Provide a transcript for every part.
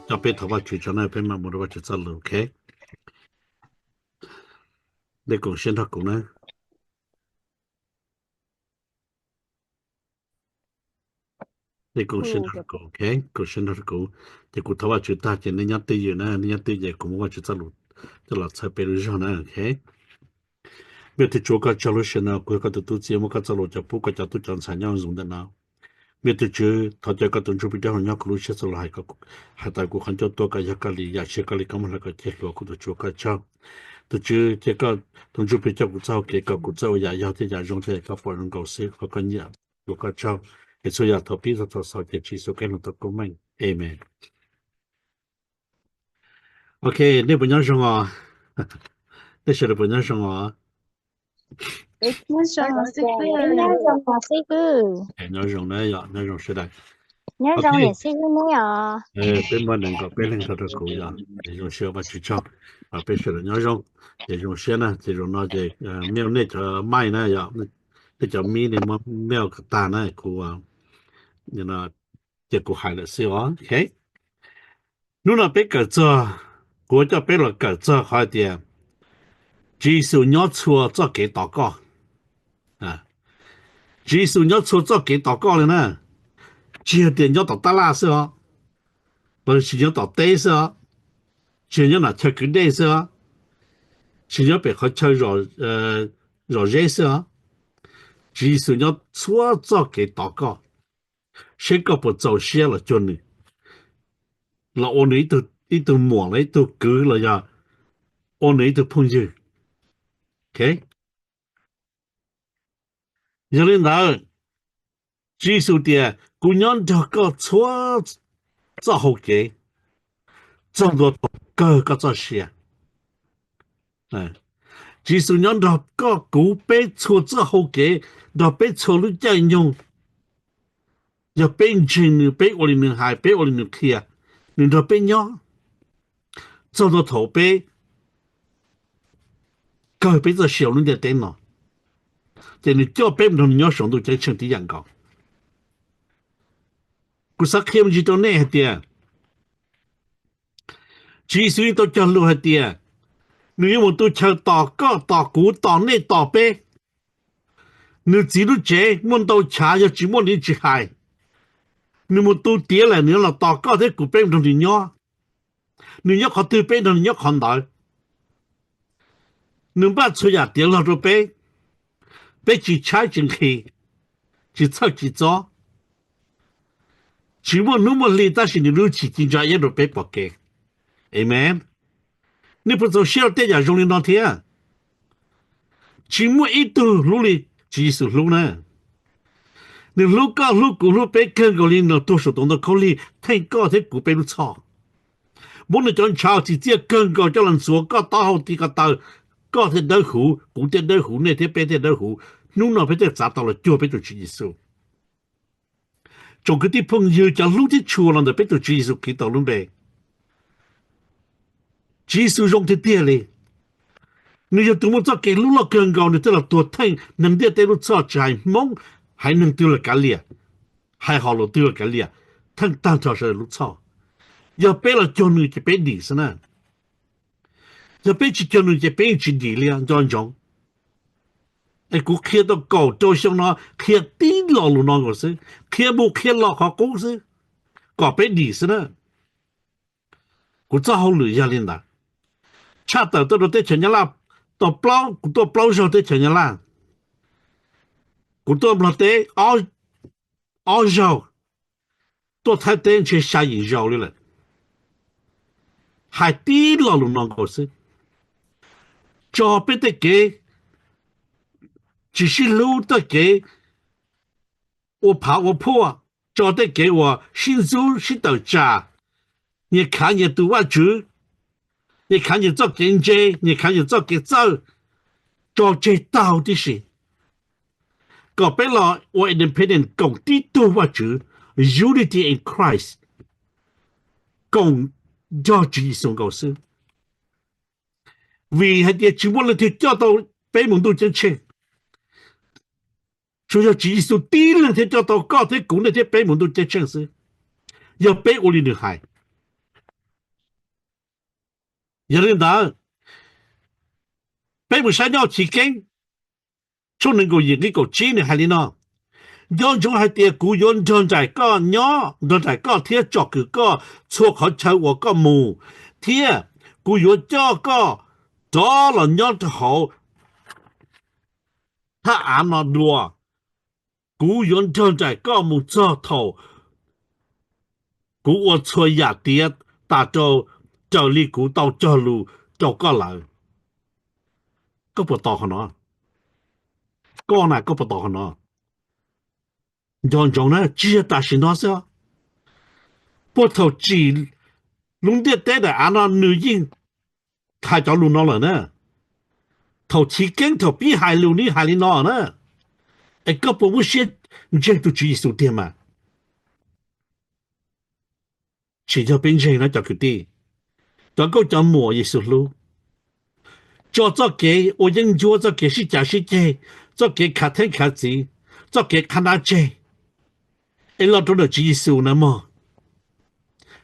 coj peb thov Vajtswv tso na, peb mam mus rau Vajtswv txoj lus, ok? Nej koom siab nrog kuv na. Nej koom siab nrog kuv, ok? Koom siab nrog kuv. Ces kuv thov Vajtswv tag ces nej nyob twj ywm na, nej nyob twj ywm ces kuv muab Vajtswv txoj lus coj los txhawb peb lub zog na, ok? Vim tus Tswv, koj tsaug lub sij hawm no kuv yog koj tus tub txib, muab koj txoj lus coj pub koj cov tub cov ntxhais nyob zoo ntawm no. Vim tus Tswv, thov caw koj tus Ntsuj Plig Dawb Huv nyob kuv lub siab txhua lub hais, hais tawm kuv qhov ncauj tuaj kom yog koj li, yam siab koj li, koj muab hlawv kom ceg hluas, kuv tus Tswv koj tsaug. Tus Tswv, cia koj tus Ntsuj Plig coj kuv txoj hau kev kom kuv txawj ua yam yog thiab yam zoo thiab yam koj pom zoo nkaus xwb, kom koj nyiam, kuv koj tsaug. Es txhua yam thov pib txog txog xaus ces Tswv Yexus Khetos lub npe thov koob meej, amen. Ok, nej puas nyob zoo os? Nej sawv daws puas nyob zoo os? Nyob zoo na yom, nyob zoo sawv daws. Peb muaj nees nkaum peb leeg nrog rau kuv yom, zoo siab Vajtswv tsaug. Peb sawv daws nyob zoo, ces zoo siab na, ces zaum no ces mail nej cov mail na yom, nej cov mic nej muab mail kom tag na, kuv, ces kuv hais lawm xwb os, ok. Hnub no peb kawm txog, kuv coj peb los kawm txog qhov hais tias Tswv Yexus nyob txhua txoj kev tos koj. Tswv Yexus nyob txhua txoj kev tos koj li na, tsis yog tias nyob tom tab laj xwb os, los tsis nyob tom teb xwb os, tsis yog nyob nram chaw kwv dej xwb os, tsis nyob pem qhov chaw zom zeb xwb os. Tswv Yexus nyob txhua txoj kev tos koj, seb koj puas txaus siab los cuag nws, los ua nws ib tug muam los ib tug kwv los yog ua nws ib tug phooj ywg. Ok, yog li ntawd, Tswv Yexus tias kuv nyob nrog koj txhua txoj hau kev, txog ntua thaum kawg koj txoj sia. Tswv Yexus nyob nrog koj kuv peb txhua txoj hau kev, nrog peb txhua lub caij nyoog. Yog peb ntseeg nws, peb ua li nws hais, peb ua li nws qhia, nws nrog peb nyob txog ntua thaum peb kawg peb txoj sia lub ntiaj teb no, ces nws coj peb mus nrog nws nyob saum ntuj ceeb tsheej tib yam nkaus. Kuv xav qhia me ntsis rau nej hais tias Tswv Yexus yeej tau cog lus hais tias nws yuav mus tu chaw tos koj, tos kuv, tos nej, tos peb. Nws txiv lub tsev muaj ntau chav, yog tsis muaj nws tsis hais. Nws mus tu tiav lawm, nws yuav los tos koj thiab kuv peb nrog nws nyob. Nws nyob qhov twg peb nrog nws nyob qhov ntawd. Nws npaj txhua yam tiav log rau peb. Peb tsis tshaib tsis nqhis, tsis txhawj tsis txob. Tsis muaj hnub muaj hli tab sis nws lub hwj chim ci ntsa iab rau peb pom kev. Amen. Nej puas txaus siab rau tej yam zoo li no thiab? Tsis muaj ib tug hlub li Tswv Yexus hlub na. Nws hlub koj, hlub kuv, hlub peb kawg nkaus li nws tuag saum tus ntoo khaub lig theej koj thiab kuv peb lub txhoj. Muab nws cov ntshav txim txiaj kawg nkaus coj los ntxuav koj taub hau ti ko taw, koj thiaj dawb huv, kuv thiaj dawb huv, nej thiab peb thiaj dawb huv. Hnub no peb thiaj txav tau los cuag peb tus Tswv Yexus. Tsoom kwv tij phooj ywg cov hlub thiab tshua los ntawm peb tus Tswv Yexus Khetos lub npe, Tswv Yexus zoo tiag tiag li. Nws yog tus muaj txoj kev hlub loj kawg nkaus, nws thiaj los tuag theej neeg ntiaj teb lub txhoj, tsis hais Hmoob, hais neeg twg los kav liam, hais hom lus twg los kav liam, theej tag nrho sawv daws lub txhoj. Yog peb los cuag nws ces peb dim xwb na. Yog peb tsis cuag nws ces peb yeej tsis dim li, nco ntsoov. Es kuv qhia tau kaum rau xyoo no, qhia tib lo lus no nkaus xwb, qhia mus qhia los qhov qub xwb, kom peb dim xwb na. Kuv txoj hauj lwm yog li ntawd. Tshaj tawm tuaj rau teb chaws Nyab Laj, tau plaub, kuv tuaj plaub zaug teb chaws Nyab Laj. Kuv tuaj Nplog teb ob zaug, tuaj Thaib teb ntshe xya yim zaus li lawm. Hais tib lo lus no nkaus xwb, tso peb tej kev tsis sib hlub, tej kev ua phav ua phuaj, tso tej kev uas sib ntxub sib tawm tsam, nyias khav nyias tus vaj tswv, nyias khav nyias txoj kev ntse, nyias khav nyias txoj kev txawj, tso tseg tag huv tib si, kom peb los ua independent koom tib tug vaj tswv, unity in Christ, koom nrog Tswv Yexus nkaus xwb. Vim hais tias tsis muaj leej twg coj tau peb mus ntuj ceeb tsheej, tsuas yog Tswv Yexus tib leeg thiaj coj tau koj thiab kuv, nej thiab peb mus ntuj ceeb tsheej xwb, yog peb ua li nws hais. Yog li ntawd, peb mus saib nyob Chiv Keeb tshooj nees nkaum yim nqe kaum tsib nws hais li no: Nco ntsoov hais tias kuv yuav nrog nraim koj nyob, nrog nraim koj thiab tsom kwm koj txhua qhov chaw uas koj mus, thiab kuv yuav coj koj rov los nyob rau hauv thaj av no dua. Kuv yuav nrog nraim koj mus txog thaum kuv ua txhua yam tiav tas rau, raws li kuv tau cog lus rau koj lawm. Koj puas tos qhov no? Koj na, koj puas tos qhov no? Nco ntsoov na, tsis yog tam sim no xwb os. Puag thaum tsim lub ntiaj teb daim av no nws yeej hais cov lus no lawm na. Thaum Chiv Keeb thaum pib hais lus nws hais li no na. Es koj puas muab siab ntseeg tus Tswv Yexus tiag mas? Tsis yog peb ntseeg no cov kwv tij, cov nkauj cov muam Yexus hlub, tso txoj kev ua yeeb ncuab, txoj kev sib cav sib ceg, txoj kev khav theeb khav txiv, txoj kev qhab nab tseg, es los rau ntawm Tswv Yexus na mog,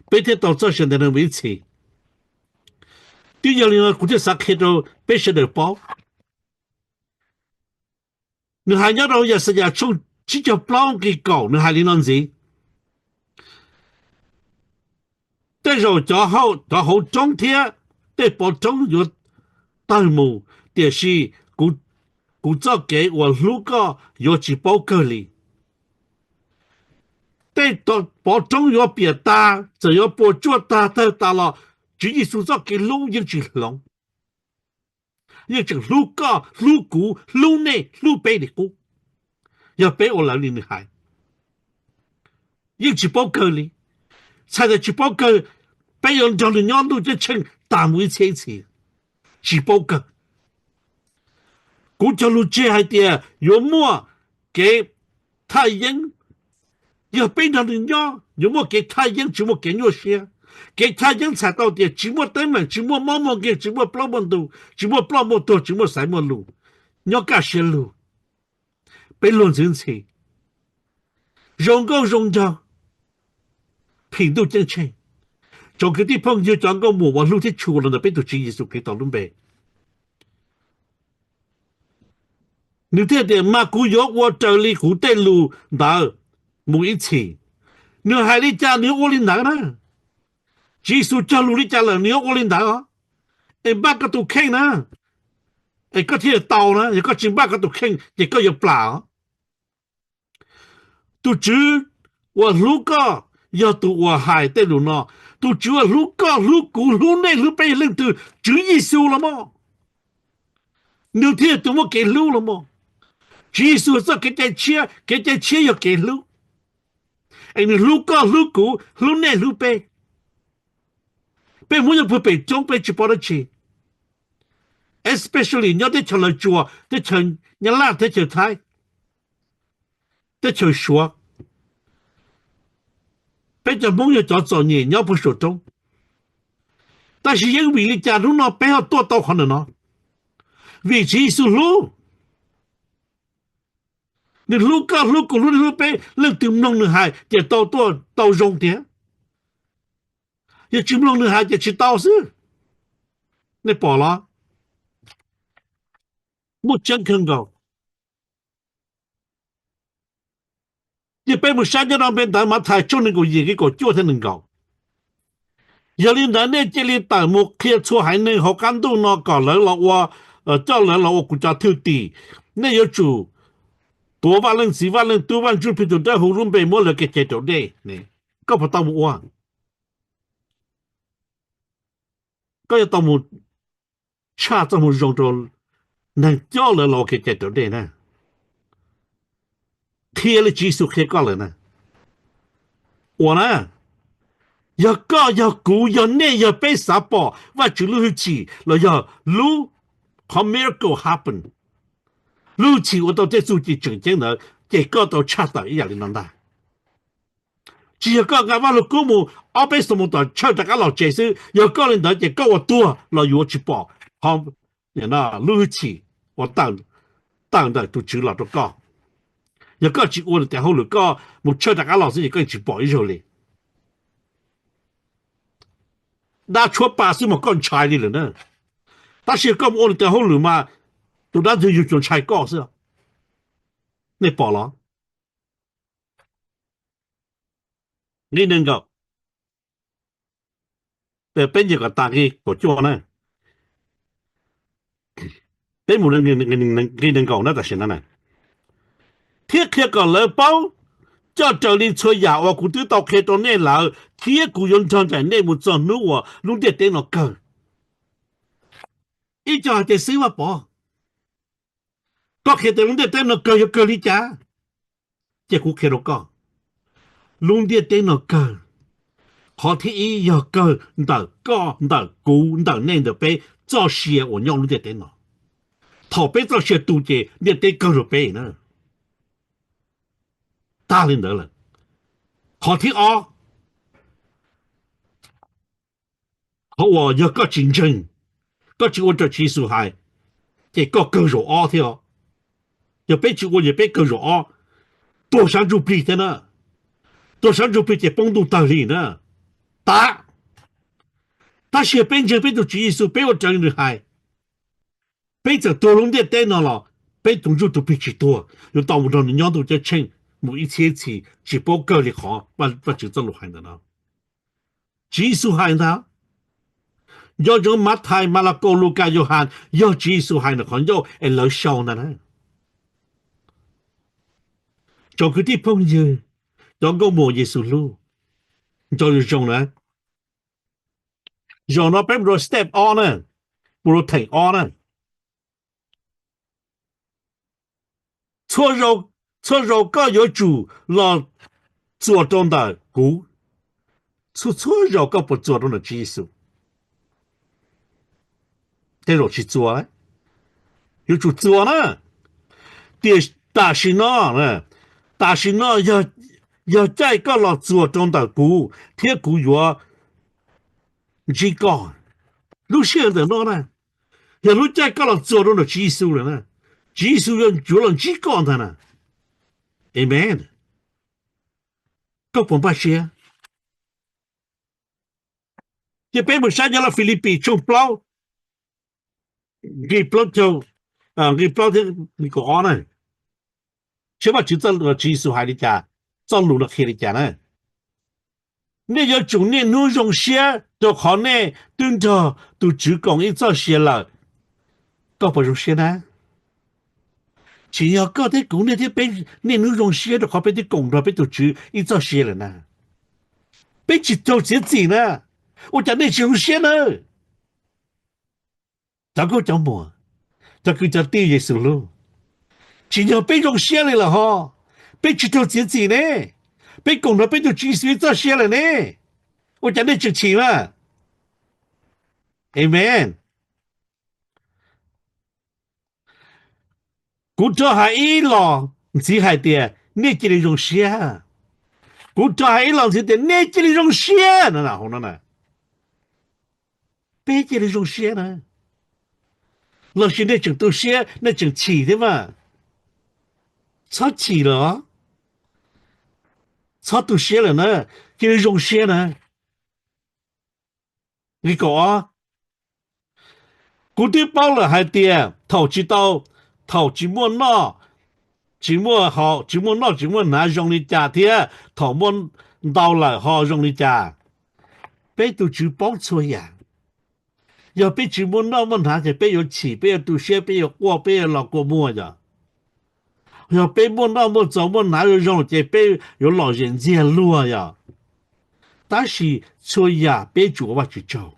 peb thiaj tau txoj sia ntev no mus ib txhis. Twb yog li no kuv thiaj xav qhia rau peb sawv daws paub. Nws hais nyob rau Yaxayas tshooj tsib caug plaub nqe kaum, nws hais li no ntxiv: Tej zaum cov hauv roob thiab tej pov roob yuav tawg mus, tiam sis kuv txoj kev uas hlub koj yuav tsis paub kawg li. Tej pov roob yuav piam tag, txawm yuav puas tsuaj tag, tawg tas los Tswv Yexus txoj kev hlub yeej tsis hloov. Yeej tseem hlub koj, hlub kuv, hlub nej, hlub peb li qub. Yog peb ua lawv li nws hais, yeej tsis paub kawg li. Txhais tias tsis paub kawg, peb yuav nrog nws nyob ntuj ceeb tsheej tas mus ib txhiab ib txhis. Tsis paub kawg. Kuv cog lus tseg hais tias yuav muaj kev thaj yeeb. Yog peb nrog nws nyob yuav muaj kev thaj yeeb, tsis muaj kev nyuaj siab. Kev thaj yeeb txhais tau tias tsis muaj teeb meem, tsis muaj mob muaj nkeeg, tsis muaj plaub muaj ntug, tsis muaj ploj muaj tuag, tsis muaj xaiv muaj lus, nyob kaj siab lug. Peb luag ntxwv ntxhi, zoo nkauj zoo nraug, phim ntuj ceeb tsheej. Tsoom kwv tij phooj ywg, cov nkauj muam uas hlub thiab tshua los ntawm peb tus Tswv Yexus Khetos lub npe, nws thiaj tias mas kuv yuav ua raws li kuv tej lus ntawd mus ib txhis. Nws hais li cas nws yuav ua li ntawd na. Tswv Yexus cog lus li cas lawm nws yuav ua li ntawd os. Es npaj koj tus kheej na, es koj thiaj tau na. Yog koj tsis npaj koj tus kheej ces koj yuav plam os. Tus Tswv uas hlub koj yog tus uas hais tej lus no. Tus Tswv uas hlub koj, hlub kuv, hlub nej, hlub peb yog leej twg? Tswv Yexus los mas. Nws thiaj yog tus muaj kev hlub los mas. Tswv Yexus txoj kev cai tshiab, kev cai tshiab yog kev hlub. Es nws hlub koj, hlub kuv, hlub nej, hlub peb. Peb Hmoob nyob puag pem roob peb tsis paub dab tsi, especially nyob teb chaws Los Tsuas, teb chaws Nyab Laj, teb chaws Thaib, teb chaws Suav. Peb cov Hmoob yog cov txom nyem nyob puag saum roob. Tab sis yeej vim li cas hnub no peb ho tuaj tau qhov ntawm no? Vim Tswv Yexus hlub. Nws hlub koj, hlub kuv, hlub nej, hlub peb. Leej twg mloog nws hais ces tau tuaj tau zoo tiag. Yog tsis mloog nws hais ces tsis tau xwb. Nej pom los? Muaj tseeb kawg nkaus. Ces peb mus saib nyob rau npe ntawv Mathais tshooj nees nkaum yim nqe kaum cuaj thiab nees nkaum. Yog li ntawd nej cia li tawm mus qhia txhua haiv neeg hauv qab ntuj no kom lawv los ua, coj lawv los ua kuv cov thwj tim. Nej yuav tsum tuav Vaj Leej Txiv, Vaj Leej Tub, Vaj Ntsuj Plig tus Dawb Huv lub npe muab lawv kev cai raus dej. Koj puas tau mus ua? Koj yuav tau mus tshaj txoj moo zoo rau neeg coj lawv los ua kev cai raus dej na. Qhia li Tswv Yexus qhia koj lawm na. Ua na, yog koj, yog kuv, yog nej, yog peb xav pom Vajtswv lub hwj chim los yog lub qhov miracle happen, lub hwj chim ua tau tej txuj ci tseem ceeb ntawd, ces koj tau tshaj tawm ib yam li no ntag. Tsis yog koj nqa Vaj Lug Kub mus ob peb xuab moos tom chawj rov qab los tsev xwb, yog koj li ntawd ces koj ua tuag los yuav tsis pom qhov lub hwj chim uas tawm ntawm tus Tswv los rau koj. Yog koj tsis ua nws tes hauj lwm, koj mus chawj rov qab los xwb ces koj tsis pom ib zaug li. dab tshuab pa xwb mas koj ntshai li lawm na. Tab sis koj mus ua nws tes hauj lwm mas tus dab ntxwg yuav tsuas ntshai koj xwb. Nej pom los? Nqe nees nkaum, peb nce kom tas nqe kaum cuaj na. Peb mus nqe nees nkaum na tam sim no na. Thiab qhia kom lawv paub coj raws li txhua yam uas kuv twb tau qhia rau nej lawm, thiab kuv yuav nrog nraim nej mus txog hnub uas lub ntiaj teb no kawg. Ib co hais tias, Xib Vaj Pov, koj qhia tias lub ntiaj teb no kawg yog kawg li cas? Cia kuv qhia rau koj. Lub ntiaj teb no kawg, qhov thib ib yog kawg ntawm koj, ntawm kuv, ntawm nej, ntawm peb txoj sia uas nyob lub ntiaj teb no. Thaum peb txoj sia tu ces ntiaj teb kawg rau peb na. Tag li ntawd lawm. Qhov thib ob, qhov uas yog koj tsis ntseeg, koj tsis ua raws Tswv Yexus hais, ces koj kawg zaum ob thiab os. Yog peb tsis ua ces peb kawg zaum ob, tuag sab ntsuj plig thiab na. Tuag sab ntsuj plig ces poob ntuj tawg li na. Tab, tab sis yog peb ntseeg peb tus Tswv Yexus, peb ua raws li nws hais, peb txawm tuag lub ntiaj teb no los peb tus ntsuj tus plig tsis tuag, yuav tau mus nrog nws nyob ntuj ceeb tsheej mus ib txhiab txhis tsis paub kawg li qhov Vajtswv txoj lus hais ntawm no. Tswv Yexus hais ntag. Nco ntsoov Mathais, Malakaus, Lukas, Yauhas, yog Tswv Yexus hais ntawm qhov ncauj es lawv sau ntag na. Tsoom kwv tij phooj ywg, cov nkauj muam Yexus hlub, nco zoo zoo na. Zaum no peb mus rau step ob na, mus rau theem ob na. Txhua zaus koj yuav tsum los txuas rau ntawm kuv. Txhua txhua zaus koj puas txuas rau ntawm Tswv Yexus? Tej zaum tsis txuas, yuav tsum txuas na. Tiam tam sim no, tam sim no yog caij koj los txuas rau ntawm kuv thiab kuv yuav ntsib koj. Lub sij hawm ntawm no na, yog lub caij koj los txuas rau ntawm Tswv Yexus lawm na, Tswv Yexus yuav los ntsib koj ntag na. Amen. Koj puas npaj siab? Ces peb mus saib nyob Filipis tshooj plaub, nqe plaub caug, nqe plaub thiab nqe kaum ob na. Seb Vajtswv txoj, Tswv Yexus hais li cas, txoj lus no qhia li cas na. Nej yuav tsum niaj hnub zoo siab rau qhov nej twb nrog tus Tswv koom ib txoj sia lawm. Koj puas zoo siab na? Tsis yog koj thiab kuv, nej thiab peb niaj hnub zoo siab rau qhov peb twb koom nrog peb tus Tswv ib txoj sia lawm na. Peb tsis raug txiav txim na. Ua cas nej tsis zoo siab na? Cov nkauj cov muam, cov kwv cov tij Yexus hlub, tsis yog peb zoo siab li lawm ho, peb tsis raug txiav txim ne, peb koom nrog peb tus Tswv Yexus ib txoj sia lawm ne, ua cas nej tseem chim mas? Amen. Kuv rov hais ib los ntxiv hais tias nej cia li zoo siab. Kuv rov hais ib los ntxiv tias nej cia li zoo siab no. Peb cia li zoo siab na. Los sis nej tseem tu siab, nej tseem chim thiab mas? Txhob chim lawm, txhob tu siab lawm na, cia li zoo siab na. Nqe kaum ob, kuv twb paub lawm hais tias thaum tsis tau, thaum tsis muaj noj, tsis muaj haus, tsis muaj noj tsis muaj hnav zoo li cas thiab thaum muaj ntau lawm ho zoo li cas. Peb tus Tswv paub txhua yam. Yog peb tsis muaj noj muaj hnav ces peb yuav chim, peb yuav tu siab, peb yuav quaj, peb yuav los kua muag yom. Yog peb muaj noj muaj txaus muaj hnav zoo zoo ces peb yuav lom zem ntxiag luag yom. Tab sis txhua yam peb tsuas ua Vajtswv tsaug.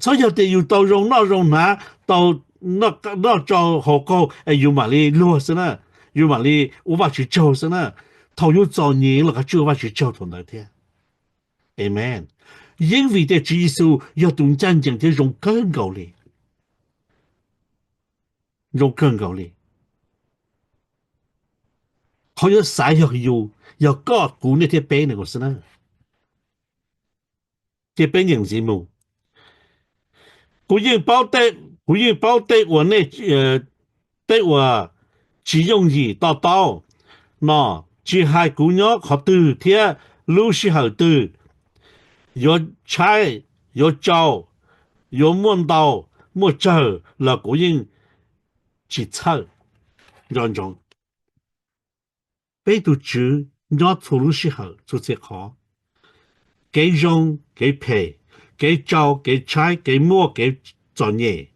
Txhob yog tias yus tau zoo noj zoo hnav, tau noj tsau haus qaug es yus mam li luag xwb na, yus mam li ua Vajtswv tsaug xwb na. Thaum yus txom nyem los kav tsij ua Vajtswv tsaug thaum ntawd thiab. Amen. Yeej vim tias Tswv Yexus yog tus ncaj ncees thiab zoo kawg nkaus li. Zoo kawg nkaus li. Qhov yuav xaiv yog yus, yog koj, kuv, nej thiab peb ne xwb na. Ces peb nyeem ntxiv mus. Kuv yeej paub tej, kuv yeej paub tej uas nej, tej uas tsis yooj yim to taub no, tsis hais kuv nyob qhov twg thiab lub sij hawm twg, yuav tshaib, yuav tsau, yuav muaj ntau, muaj tsawg los kuv yeej tsis txhawj. Nco ntsoov, peb tus Tswv nyob txhua lub sij hawm txhua txhia qhov. Kev zoo, kev phem, kev tsau, kev tshaib, kev muaj, kev txom nyem,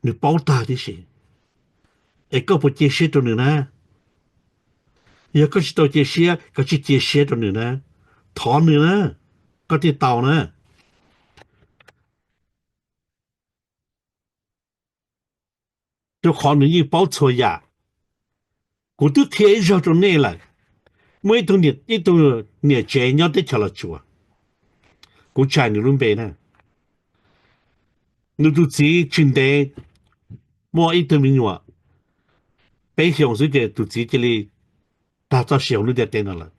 nws paub tag tib si. Es koj puas cia siab rau nws na? Yog koj tsis tau cia siab, koj tsis cia siab rau nws na, thov nws na, koj thiaj tau na. Rau qhov nws yeej paub txhua yam. Kuv twb qhia ib zaug rau nej lawm, muaj ib tug niam tsev nyob teb chaws Los Tsuas, kuv tsis hais nws lub npe na. Nws tus txiv tsis ntev, muaj ib tug me nyuam peb xyoos xwb ces tus txiv cia li tag txoj sia hauv lub ntiaj teb no lawm.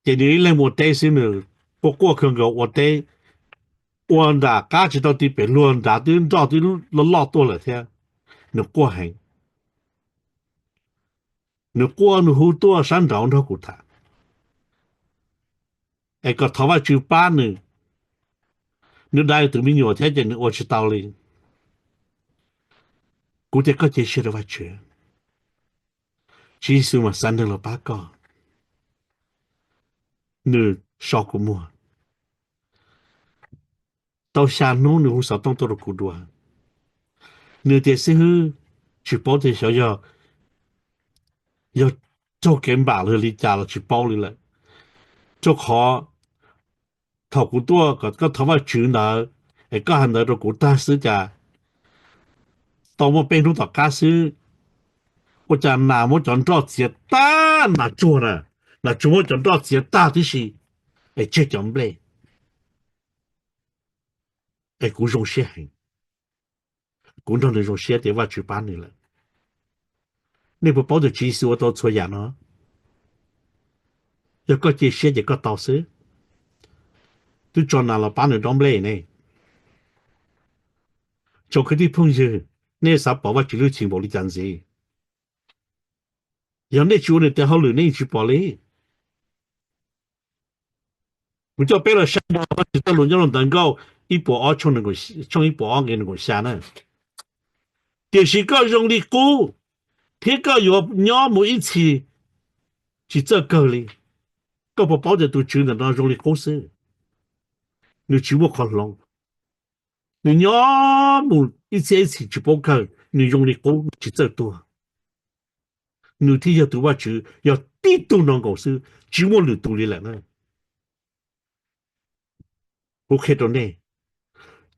Ces nws ib leeg mus ua teb xwb, nws quaj quaj kawg nkaus ua teb, ua nram qab tsis tau ti pem luag nrad twb nroj twb loj loj tuaj lawm thiab. Nws quaj heev, nws quaj nws hu tuaj sab nraud nrog kuv tham, es kom thov Vajtswv pab nws. Nws dai tus me nyuam thiab ces nws ua tsis tau li. Kuv tias koj cia siab rau Vajtswv, Tswv Yexus mas xav neeg los pab koj. Nws so kuv muag. Tau xya hnub nws hu xov tooj tuaj rau kuv dua. Nws tias xib hwb, tsis paub tias xyov yog, yog raug kev npam los yog li cas los tsis paub li lawm, rau qhov thaum kuv tuaj kom koj thov Vajtswv ntawd, es koj hais ntawd rau kuv tag xwb cas tau muaj peb hnub tom qab xwb, ua cas nas muab cov nroj txiav tag, nas tsuag na, nas tsuag muab cov nroj txiav tag tib si, es tseg cov nplej. Es kuv zoo siab heev, kuv nrog nws zoo siab tias Vajtswv pab nws lawm. Nej puas paub tias Tswv Yexus ua tau txhua yam no? Yog koj cia siab ces koj tau xwb. Twb tso nas los pab nws dob nplej ne. Tsoom kwv tij phooj ywg, nej xav pom Vajtswv lub txim npaum li cas ntxiv? Yog nej tsis ua nws tes hauj lwm nej yeej tsis pom li. Kuv coj peb los saib Vajtswv txoj lus nyob rau ntawv Nkauj ib puas ob, tshooj ib puas ob nqe nees nkaum xya na. Tiam sis koj zoo li qub, thiab koj yuav nyob mus ib txhis tsis txawj kawg li. Koj puas paub tias tus tswv ntawm no zoo li qub xwb, nws tsis muaj qhov hloov. Nws nyob mus ib txhiab ib txhis tsis paub kawg, nws zoo li qub, nws tsis txawj tuag. Nws thiaj yog tus Vajtswv, yog tib tug no nkaus xwb, tsis muaj lwm tus li lawm na. Kuv qhia rau nej,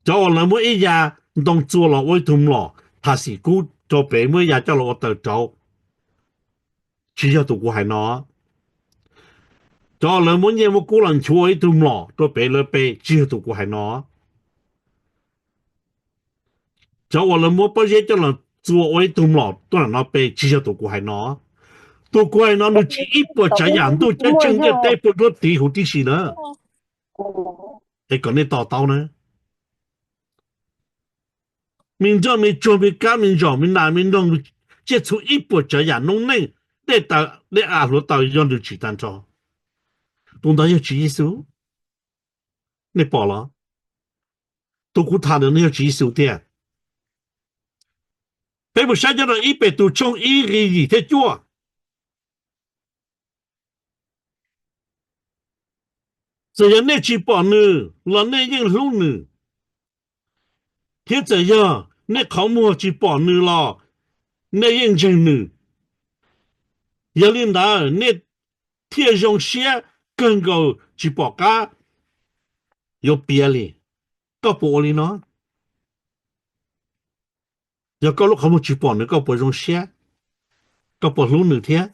cov uas lawv muab ib ya ntoo txua los ua ib tug mlom, tham xim kub rau pem, muab ib ya coj los ua taws rauv, tsis yog tus kuv hais no. Cov uas lawv muab nyiaj muab kub los nchuav ua ib tug mlom rau pem lawv pe, tsis yog tus kuv hais no. Cov uas lawv muab pob zeb coj los txua ua ib tug mlom tuaj nram no pe, tsis yog tus kuv hais no. Tus kuv hais no nws tsim ib puas tsav yam ntuj ceeb tsheej ntiaj teb puag nruab tiv huv tib si na. Es kom nej to taub na, me nroj me tsuag me kab me ntsaum me nas me noog, tsiaj txhu ib puas tsav yam noob neej, dej taw, dej av hluav taws yog nws tsim tag nrho. Tus ntawd yog Tswv Yexus. Nej pom los? Tus kuv tham ntawm no yog Tswv Yexus tiag. Peb mus saib nyob rau ib Petus tshooj ib nqe yim thiab cuaj. Txawm yog nej tsis pom nws los nej yeej hlub nws, thiab txawm yog nej qhov muag tsis pom nws los nej yeej ntseeg nws. Yog li ntawd nej thiaj zoo siab kawg nkaus tsis pom qab yuav piav li. Koj puas ua li no? Yog koj lub qhov muag tsis pom nws koj puas zoo siab? Koj puas hlub nws thiab?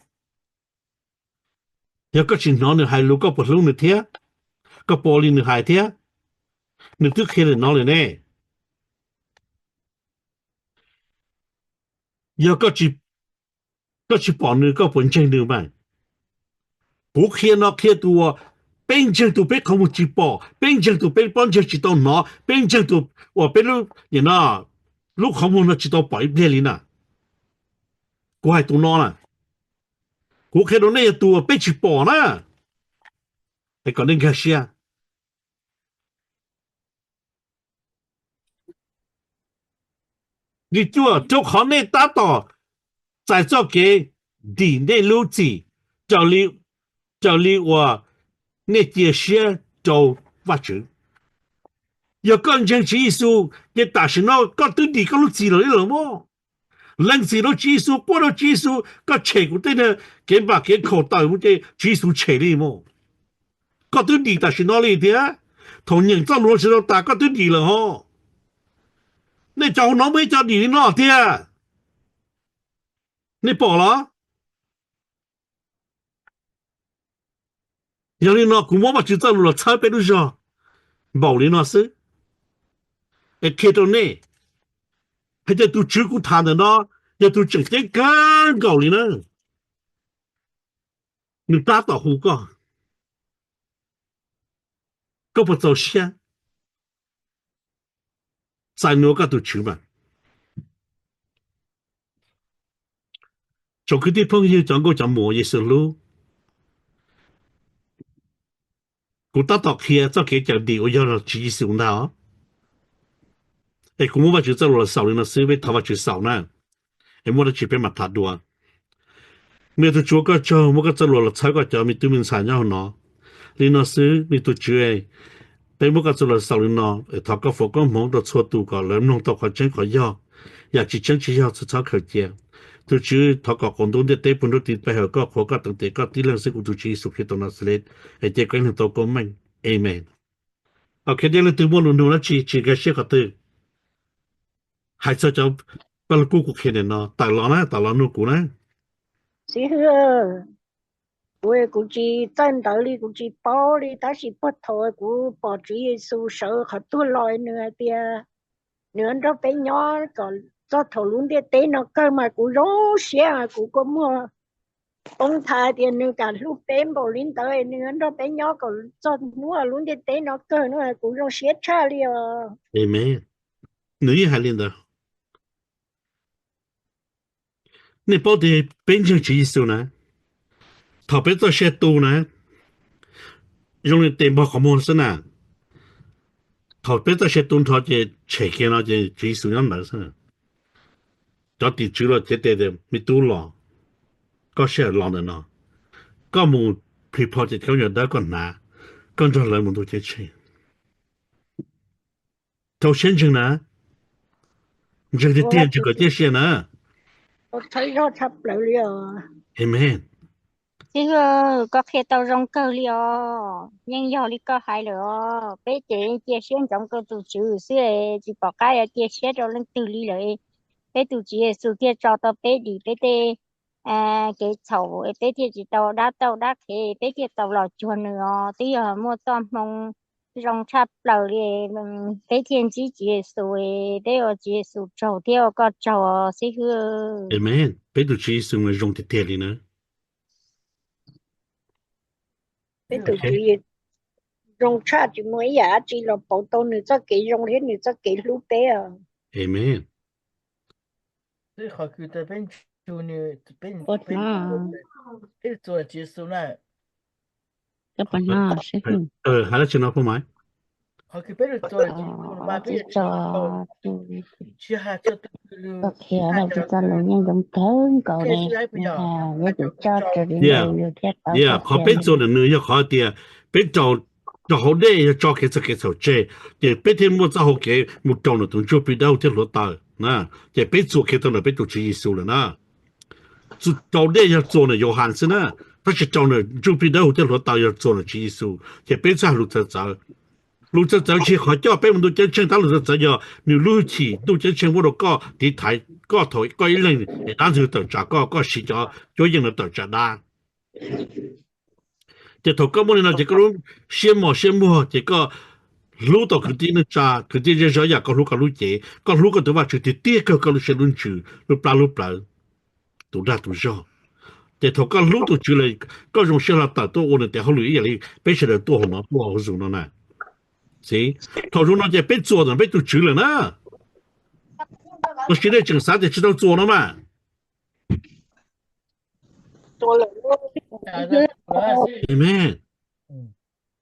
Yog koj tsis hnov nws hais lus koj puas hlub nws thiab? Koj puas ua li nws hais thiab? Nws twb qhia li no lawm ne. Yog koj tsis pom nws koj puas ntseeg nws mas? Kuv qhia no qhia tus uas peb ntseeg tus peb qhov muag tsis pom, peb ntseeg tus peb pob ntseg tsis tau hnov, peb ntseeg tus uas peb lub, lub qhov muag no tsis tau pom ib pliag li na. Kuv hais tus no na, kuv qhia rau nej yog tus uas peb tsis pom na. Es kom nej nkag siab. Li cuaj, rau qhov nej tab tom txais txoj kev dim nej lub txim raws li, raws li uas nej cia siab rau Vajtswv. Yog koj ntseeg Tswv Yexus ces tam sim no koj twb dim koj lub txim lawm li lawm mog. Lees txim rau Tswv Yexus, quaj rau Tswv Yexus, koj tshem kuv tej kev npam kev khaum tawm mus ces Tswv Yexus tshem li mog. Koj twb dim tam sim no li thiab. Thaum nyeem txoj lus no tsis tau tas koj twb dim lawm hos. Nej cov hauv no muaj ib co dim li no tiag. Nej pom los? Yog li no kuv muab Vajtswv txoj lus los txhawb peb lub zog npaum li no xwb, es qhia rau nej hais tias tus Tswv kuv tham ntawm no yog tus tseem ceeb kawg nkaus li na. Nws tab tom hu koj, koj puas txaus siab txais nws ua koj tus Tswv mas? Tsoom kwv tij phooj ywg, cov nkauj cov muam Yexus hlub, kuv tab tom qhia txoj kev cawm dim uas yog los Tswv Yexus ntag os. Es kuv muab Vajtswv txoj lus los xaus li no xwb, peb thov Vajtswv xaus na, es muaj dab tsi peb mam tham dua. Me tus Tswv, koj tsaug muab koj txoj lus los txhawb koj cov me tub me ntxhais nyob hauv no. Li no xwb me tus Tswv, peb muab koj txoj lus los xaus li no, thov koj foom koob hmoov rau txhua tus kom lawv mloog tau qhov tseeb qhov yog, yam tsis tseeb tsis yog txhob khaws cia. Tus Tswv, thov kom qaum ntuj ntiaj teb puag nruab tiv peb hawm koj qhuas koj teev tes koj tib leeg xwb, kuv tus Tswv Yexus Khetos Naxales es cia koj ib leeg tau koob meej. Amen. Ok, leej twg muaj lus nug dab tsi tsis nkag siab qhov twg, hais txog cov paj lug kub kuv qhia nim no, tawm los na, tawm los nug kuv na. Xib hwb, kuv, kuv tsis txawj ntawv li, kuv tsis paub li, tab sis puag thaum kuv pom Tswv Yexus sawv qhov tuag los nws hais tias nws nrog peb nyob kom txog thaum lub ntiaj teb no kawg mas kuv zoo siab, kuv kua muag poob nthav tias nws kam hlub peb npaum li ntawd, nws nrog peb nyob kom txog hnub lub ntiaj teb no kawg no, kuv zoo siab tshaj li os. Amen. Nws yeej hais li ntawd. Nej paub tias peb ntseeg Tswv Yexus na, thaum peb txoj sia tu na, zoo li tes npog qhov muag xwb na. Thaum peb txoj sia tu nrho ces tshem kiag no ces Tswv Yexus nyob ntawd xwb. Cov tim tswv los cev tes tias, me tub, los, koj sij hawm los ntawm no, koj mus plhis plho ces khaub ncaws dawb koj hnav, koj nrog lawv mus ntuj ceeb tsheej. Rau siab ntseeg na, ntseeg tiag tiag ntseeg kom ciaj sia na. Amen. Xib hwb, koj qhia tau zoo kawg li os, yeej yog li koj hais lawm os. Peb ces cia siab ntsoov rau tus Tswv xwb, tsis pom qab yuav cia siab rau leej twg li lawm. Peb tus Tswv Yexus thiaj tso tau peb dim peb tej kev txhaum, peb thiaj tsis tau dab tauj dab qhev, peb thiaj tau los cuag nws os. Twb yog muaj txoj hmoo zoo tshaj plaws li, peb thiaj ntsib Tswv Yexus, peb ua Tswv Yexus tsaug thiab ua koj tsaug os xib hwb. Amen. Peb tus Tswv Yexus mas zoo tiag tiag li na. Peb tus Tswv zoo tshaj, tsis muaj ib yam dab tsi los pauv tau nws txoj kev zoo thiab nws txoj kev hlub peb os. Amen. Hais dab tsi no phooj ywg? Koj qhia txog txoj lus yeej zoo kawg nkaus li, yog tus coj raws li ntawd yus thiaj tau. Qhov peb txuas ntawm nws yog qhov tias peb rau hauv dej yog tso kev txhaum kev txhaum tseg, ces peb thiaj muaj txoj hau kev mus rau ntawm tus ntsuj plig dawb huv thiab hluav taws na. Ces peb txuas kiag tau ntawm peb tus Tswv Yexus lawm na. Rau dej yog txuas ntawm Yauhas xwb na, tab sis rau ntawm ntsuj plig dawb huv thiab hluav taws yog txuas ntawm Tswv Yexus, ces peb txawj lug txawv txawv. Lug txawv txawv tsis qhov coj peb mus ntuj ceeb tsheej, tab lug txawv txawv yog nws lub hwj chim ntuj ceeb tsheej muab rau koj tiv thaiv koj thaum koj ib leeg es dab ntxwg tawm tsam koj, koj siv cov cuab yeej no tawm tsam dab. Ces thaum koj muaj li no ces koj lub siab mos siab muag ces koj hlub tau kwv tij neej tsa, kwv tij zej zog yam koj hlub koj lub cev, koj hlub koj tus Vajtswv tiag tiag kawg koj lub siab lub ntsws lub plab lub plawv, tus dag tus zog. Ces thaum koj hlub tus Tswv lawm, koj zoo siab hlo tawm tuaj ua nws tes hauj lwm ib yam li peb sawv daws tuaj hauv no tuaj hauv Zoom no na. Xij, thaum zoo no ces peb txuas ntawm peb tus Tswv lawm na. Tab sis nej tseem xav tias tsis tau txuas no mas. Amen.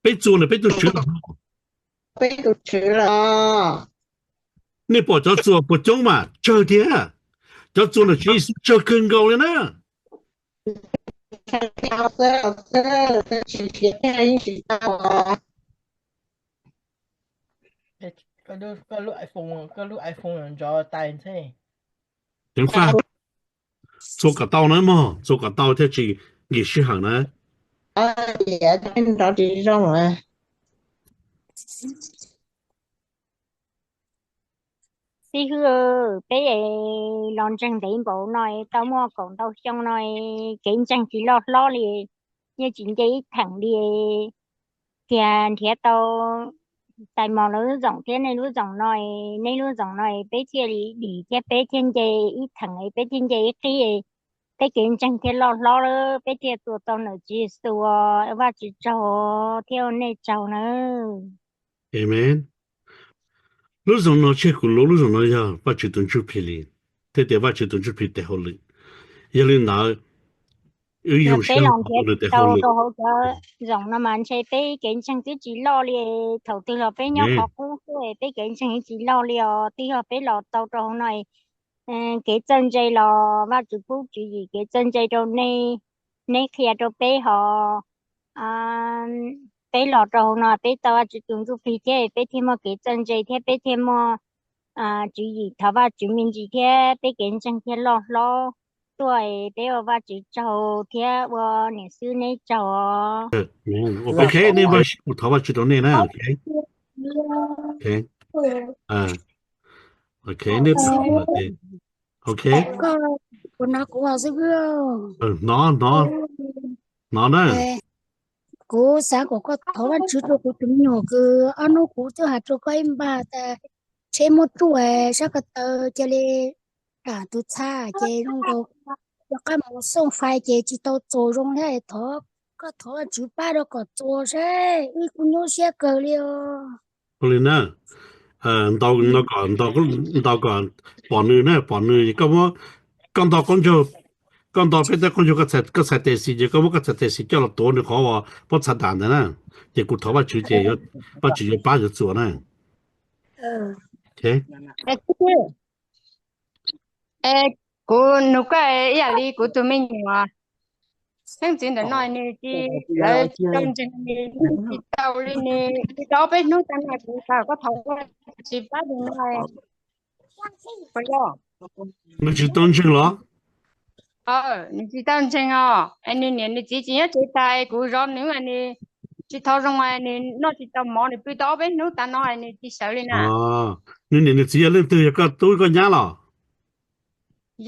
Peb txuas ntawm peb tus Tswv los. Peb tus Tswv los. Nej pom cov txuas puas coob mas? Tsawg tiag. Cov txuas ntawm Tswv Yexus tsawg kawg nkaus li na. Ceev faj, txuas kom tau na mog, txuas kom tau thiaj tsis nkim sij hawm na. Xib hwb, peb los ntseeg ntev npaum no, tau muaj kaum ntau xyoo no, kev ntseeg tsis loj hlob li, yeej tsis nce ib theem li. Tias nrhiav tau tais mos lawv lub zoom thiab nej lub zoom no, nej lub zoom no, peb thiaj li dim thiab peb thiaj nce ib theem, peb thiaj nce ib qib, peb kev ntseeg thiaj loj hlob lawm, peb thiaj tuaj tau ntawm Tswv Yexus, Vajtswv tsaug thiab ua nej tsaug nawb. Amen. Lub zoom no tsis yog kuv lub, lub zoom no yog Vajtswv tus Ntsuj Plig li, thiaj tias Vajtswv tus Ntsuj Plig tes hauj lwm. Yog li ntawd, wb zoo siab los nrhiav tau rau hauv cov zoom no mas ntshe peb kev ntseeg twb tsis loj li. Thaum twg los peb nyob qhov qub xwb, peb kev ntseeg tsis loj li os. Twb yog peb los tau rau hauv no, kev txawj ntse los Vajtswv pub tswv yim kev txawj ntse rau nej, neb qhia rau peb hos, peb los rau hauv no peb tau Vajtswv tus Ntsuj Plig thiab peb thiaj muaj kev txawj ntse thiab peb thiaj muaj tswv yim thov Vajtswv me ntsis thiab peb kev ntseeg thiaj loj hlob tuaj, peb ua Vajtswv tsaug thiab ua niam xwb neb tsaug. Ok, nej npaj siab kuv thov Vajtswv rau nej na. Ok, nej, ok. Kuv hnov kuv os xib hwb. Hnov, hnov, hnov na. Kuv xav kom koj thov Vajtswv rau kuv tus me nyuam kws ob hnub kuv twb hais rau koj ib npag tas tsheb muab ruaj, sab ko taw cia li dam tus txha ces zoo nkaus rov qab mus xooj fais ces tsis tau txuas zoo thiab. Thov koj thov Vajtswv pab rau kom txuas saib, wb kuj nyuaj siab kawg li os. Ua li na, ntaus no kom, ntaus kom pom nws na, pom nws, koj muab, koj ntaus qaub ncaug, koj ntaus peb tej qaub ncaug, koj txhais tes xis ces koj muab koj txhais tes xis coj los tuav nws qhov uas pob txha dam ntawd na, ces kuv thov Vajtswv ces Vajtswv yuav pab yuav txuas na. Kuv nug koj ib yam li kuv tus me nyuam xeeb ntxwv ntawm no nws tsis, lawv tsis tau ntseeg, nws tsis tau li, nws tsis tau ob peb hnub tas no kuv xav kom koj thov Vajtswv pab tus no. Nws tsis tau ntseeg los? Nws tsis tau ntseeg os, nws niam nws txiv tsis nyob tsev tas, kuv zov nws, nws tsis thov zoo, nws noj tsis tau mov, nws pw tau ob peb hnub tas no nws tsis sawv li na. Nws niam nws txiv yog leej twg, yog koj tub koj nyab los?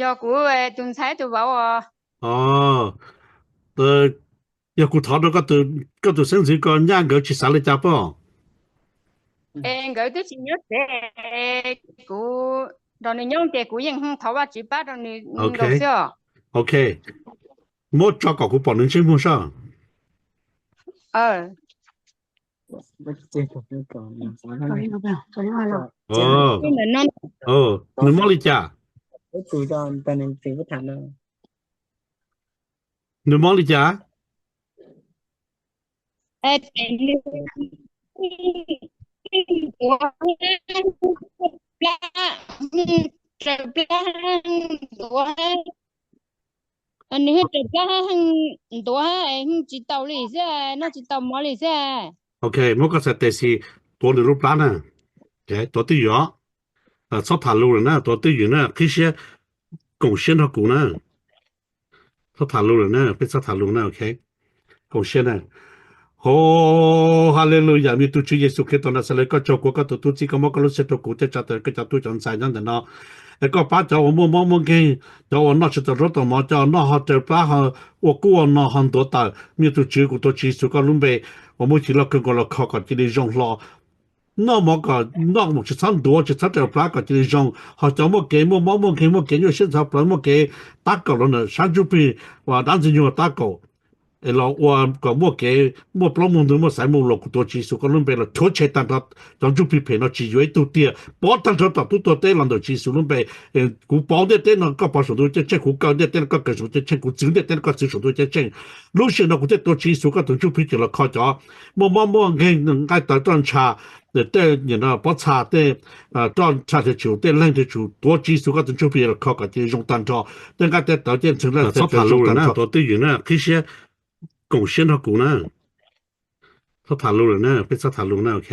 Yog kuv tus ntxhais tus vauv os. Yog kuv thov rau koj tus xeeb ntxwv ko nyaj nkawd tsis xav li cas pob? Es nkawd twb tsis nyob tsev, kuv nrog nws nyob ces kuv yeej thov Vajtswv pab rau nws nkaus xwb os. Ok, muab tso kom kuv pom nws ntsej muag saib. Nws mob li cas? Nws mob li cas? Nws yeej raws plab heej ntuav, heej tsis tau li xwb, noj tsis tau mov li xwb. Ok, muab koj txhais tes xis tuav nws lub plab na. Tuav twj ywm, txhob tham lus lawm na, tuav twj ywm na, qhib siab, koom siab nrog kuv na. Txhob tham lus lawm na, peb txhob tham lus na, ok. Koom siab na. Hos, hallelujah, me tub Tswv Yexus Khetos Naxales, koj tsaug kuv koj tus tub txib, koj muab koj lub siab rau kuv thiab tsa tas koj cov tub cov ntxhais nyob ntawm no. Es koj pab cov uas muaj mob muaj nkeeg, cov uas noj tsis tau zaub tau mov, cov uas noj ho raws plab, ho ua kub ua no ho ntuav tawm, me tub Tswv, kuv tuav Tswv Yexus koj lub npe uas muaj cim loj kawg nkaus los kho kom cia li zoo hlo. Noj mov kom noj mus tsis txhob ntuav tsis txhob raws plab kom cia li zoo. Ho cov muaj kev muaj mob muaj nkeeg, muaj kev nyuaj siab ntxhov plawv, muaj kev tab kaum los ntawm sab ntsuj plig uas dab ntxwg nyoog tab kaum, es los ua kom muaj kev muaj plaub muaj ntug muaj xaiv muaj lus, kuv tuav Tswv Yexus koj lub npe los rhuav tshem tag nrho cov ntsuj plig phem no tsis yuav ib tug tiag, pov tag nrho tom tub tuag teb los ntawm Tswv Yexus lub npe. Kuv pov ntiaj teb no koj pov saum ntuj ceeb tsheej, kuv kaw ntiaj teb no koj kaw saum ntuj ceeb tsheej, kuv txwv ntiaj teb no koj txwv saum ntuj ceeb tsheej. Lub sij hawm no kuv thiaj tuav Tswv Yexus koj tus ntsuj plig coj los kho cov muaj mob muaj nkeeg nqaij tawv roj ntsha, tej pob txha, tej roj ntsha thiab tsum, tej leeg thiab tsum, tuav Tswv Yexus koj tus ntsuj plig los kho kom cia li zoo tag nrho. Tej nqaij tej tawv tej ntxhw laj txhob tham lus lawm na, tuav twj ywm na, qhib siab, koom siab nrog kuv na. Txhob tham lus lawm na, peb txhob tham lus na, ok.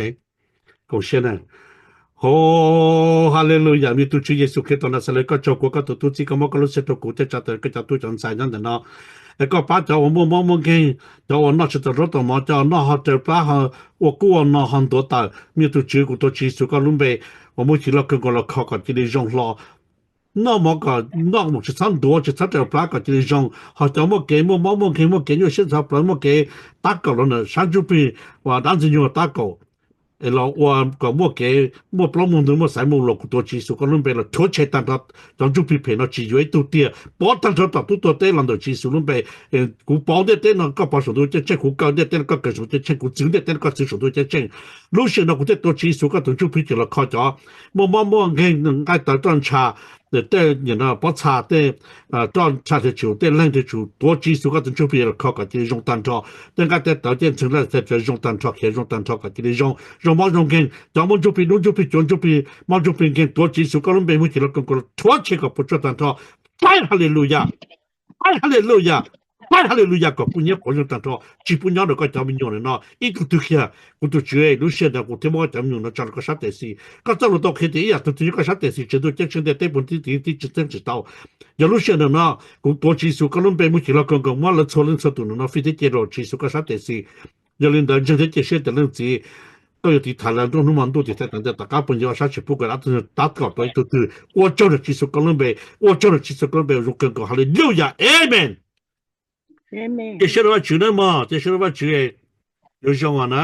Koom siab na. Hos, hallelujah, me tug Tswv Yexus Khetos Naxales, koj tso kuv koj tus tub txib koj muab koj lub siab rau kuv thiab tsa tawm koj cov tub cov ntxhais nyob ntawm no. Es koj pab cov uas muaj mob muaj nkeeg, cov uas noj tsis tau zaub tau mov, cov noj ho raws plab, ua kub ua no ho ntuav tawm, me tug Tswv kuv tuav Tswv Yexus koj lub npe uas muaj hwj chim loj kawg nkaus los kho kom cia li zoo hlo. Noj mov kom noj mus tsis txhob ntuav tsis txhob raws plab kom cia li zoo. Hos cov muaj kev muaj mob muaj nkeeg muaj kev nyuaj siab ntxhov plawv muaj kev tab kaum los ntawm sab ntsuj plig uas dab ntxwg nyoog tab kaum, es los ua kom muaj kev muaj plaub muaj ntug muaj xaiv muaj lus, kuv tuav Tswv Yexus koj lub npe los rhuav tshem tag nrho cov ntsuj plig phem no tsis yuav ib tug tiag, pov tag nrho tom tub tuag teb los ntawm Tswv Yexus lub npe. Kuv pov ntiaj teb no koj pov saum ntuj ceeb tsheej, kuv kaw ntiaj teb no koj kaw saum ntuj ceeb tsheej, kuv txwv ntiaj teb no koj txwv saum ntuj ceeb tsheej. Lub sij hawm no kuv thiaj tuav Tswv Yexus koj tus ntsuj plig coj los kho cov muaj mob muaj nkeeg nqaij tawv roj ntsha, tej pob txha, tej roj ntsha thiab tsum, tej leeg thiab tsum, tuav Tswv Yexus koj tus ntsuj plig los kho kom cia li zoo tag nrho. Tej nqaij tej tawv tej ntxhw laj txhob zoo tag nrho, khiav zoo tag nrho kom cia li zoo, zoo mob zoo nkeeg, cov muaj ntsuj plig dub ntsuj plig cuav ntsuj plig mob ntsuj plig nkeeg, tuav Tswv Yexus koj lub npe muaj hwj chim loj kawg nkaus los rhuav tshem kom puas tsuaj tag nrho. Praise hallelujah, praise hallelujah, praise hallelujah, kom kuj nyiab quav zoo tag nrho, tsis pub nyob rau koj cov me nyuam no ib tug twg kiag. Kuv tus Tswv, lub sij hawm ntawd kuv thiaj muab koj cov me nyuam no tso rau koj sab tes xis. Koj txoj lus tau qhia tias ib yam tug twg nyob koj sab tes xis tsis ntuj ceeb tsheej ntiaj teb puv ntiaj teb tsis txeeb tsis tau. Yog lub sij hawm ntawm no kuv tuav Tswv Yexus koj lub npe muaj hwj chim loj kawg nkaus muab lawv txhua leej txhua tus no fij thiab cia rau Tswv Yexus koj sab tes xis. Yog li ntawd ntseeg thiab cia siab tias leej txiv, koj yuav tiv thaiv lawv nruab hnub hmo ntuj tiv thaiv tag ntiaj tau qab puag ncig ob sab tsis pub kom dab tug tag kaum tau ib tug twg. Ua tsaug rau Tswv Yexus koj lub npe, ua tsaug rau Tswv Yexus koj lub npe zoo kawg nkaus, hallelujah, amen. Cia siab rau Vajtswv nawb mog, cia siab rau Vajtswv, yuav zoo os na.